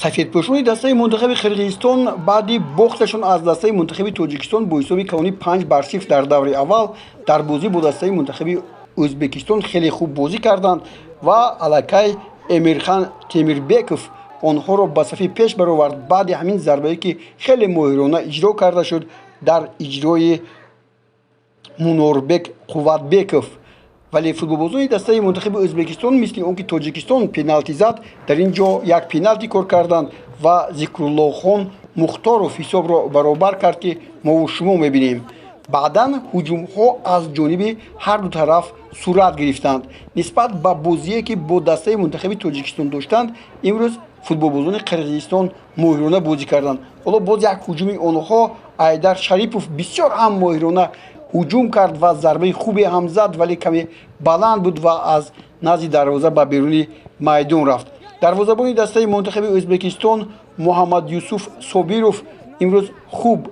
Сафедпӯшони дастаи мунтахаби Қирғизистон баъди бохташон аз дастаи мунтахаби Тоҷикистон бо ҳисоби калони 5-0 дар даври аввал дар бозӣ бо дастаи мунтахаби Ӯзбекистон хеле хуб бозӣ карданд ва аллакай Эмирхан Темирбеков онҳоро ба сафи пеш баровард. Баъди ҳамин зарбае, ки хеле моҳирона иҷро карда шуд дар иҷрои Мунорбек Қувватбеков. Вале футболбозони дастаи мунтахаби Ӯзбекистон, мисли он ки Тоҷикистон пеналти зад, дар ин ҷо як пеналти кор карданд ва Зикруллохон Мухторов ҳисобро баробар кард, ки мову шумо мебинем. Баъдан ҳуҷумҳо аз ҷониби ҳар ду тараф сурат гирифтанд. Нисбат ба бозие, ки бо дастаи мунтахаби Тоҷикистон доштанд, имрӯз футболбозони Қирғизистон моҳирона бозӣ карданд. Ҳоло боз як ҳуҷуми онҳо, Айдар Шарипов бисёр ҳам моҳирона ҳуҷум кард ва зарбаи хубе ҳам зад, вале каме баланд буд ва аз назди дарвоза ба беруни майдон рафт. Дарвозабони дастаи мунтахаби Ӯзбекистон Муҳаммад Юсуф Собиров имрӯз хуб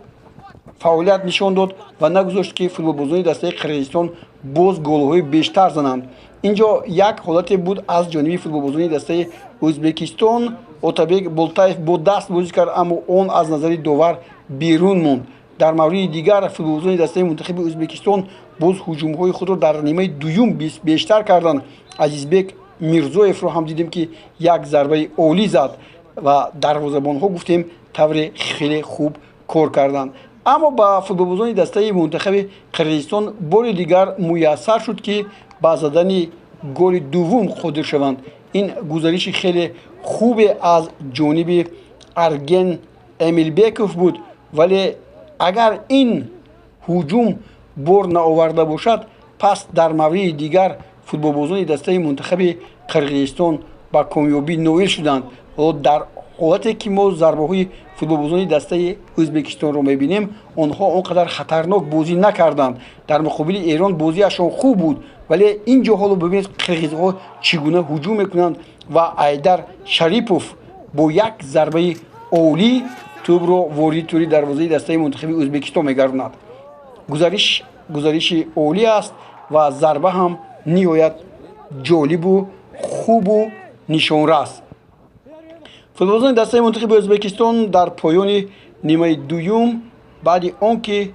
фаъолият нишон дод ва нагузошт, ки футболбозони дастаи Қирғизистон боз голҳои бештар зананд. Ин ҷо як ҳолате буд аз ҷониби футболбозони дастаи Ӯзбекистон. Отабек Болтаев бо даст бозӣ кард, аммо он аз назари довар берун монд. Дар мавриди дигар футболбозони дастаи мунтахаби Ӯзбекистон боз ҳуҷумҳои худро дар нимаи дуюм бештар карданд. Азизбек Мирзоевро ҳам дидем, ки як зарбаи олӣ зад ва дарвозабонҳо, гуфтем, тавре хеле хуб кор карданд. Аммо ба футболбозони дастаи мунтахаби Қирғизистон бори дигар муяссар шуд, ки ба задани голи дуввум қодир шаванд. Ин гузариши хеле хубе аз ҷониби Арген Эмилбеков буд, вале агар ин ҳуҷум бор наоварда бошад, пас дар мавриди дигар футболбозони дастаи мунтахаби Қирғизистон ба комёбӣ ноил шуданд. Ҳоло дар ҳолате ки мо зарбаҳои футболбозони дастаи Ӯзбекистонро мебинем, онҳо он қадар хатарнок бозӣ накарданд. Дар муқобили Эрон бозиашон хуб буд, вале ин ҷо ҳоло бибинед, қирғизҳо чӣ гуна ҳуҷум мекунанд ва Айдар Шарипов бо як зарбаи олӣ тӯбро вориди тӯри дарвозаи дастаи мунтахаби Ӯзбекистон мегардонад. Гузариш гузариши олӣ аст ва зарба ҳам ниҳоят ҷолибу хубу нишонрас. Футболбозони дастаи мунтахаби Ӯзбекистон дар поёни нимаи дуюм, баъди он ки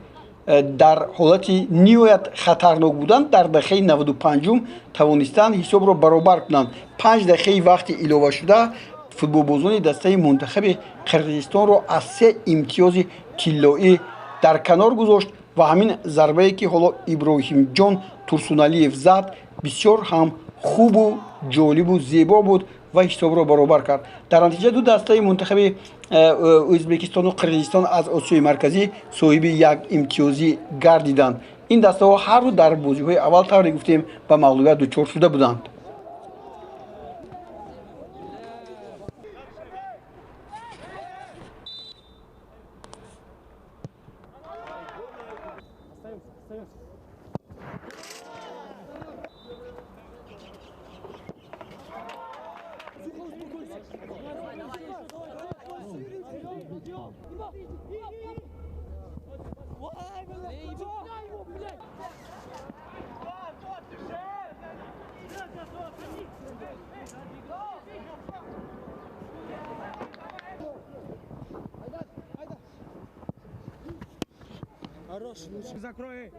дар ҳолати ниҳоят хатарнок буданд, дар дақиқаи 95-ум тавонистанд ҳисобро баробар кунанд. 5 дақиқаи вақти иловашуда футболбозони дастаи мунтахаби Қирғизистонро аз се имтиёзи тиллоӣ дар канор гузошт ва ҳамин зарбае, ки ҳоло Иброҳимҷон Турсуналиев зад, бисёр ҳам хубу ҷолибу зебо буд ва ҳисобро баробар кард. Дар натиҷа ду дастаи мунтахаби Ӯзбекистону Қирғизистон аз Осиёи Марказӣ соҳиби як имтиёзӣ гардиданд. Ин дастаҳо ҳар ду дар бозиҳои аввал, тавре гуфтем, ба мағлубият дучор шуда буданд. Хорош, закрой.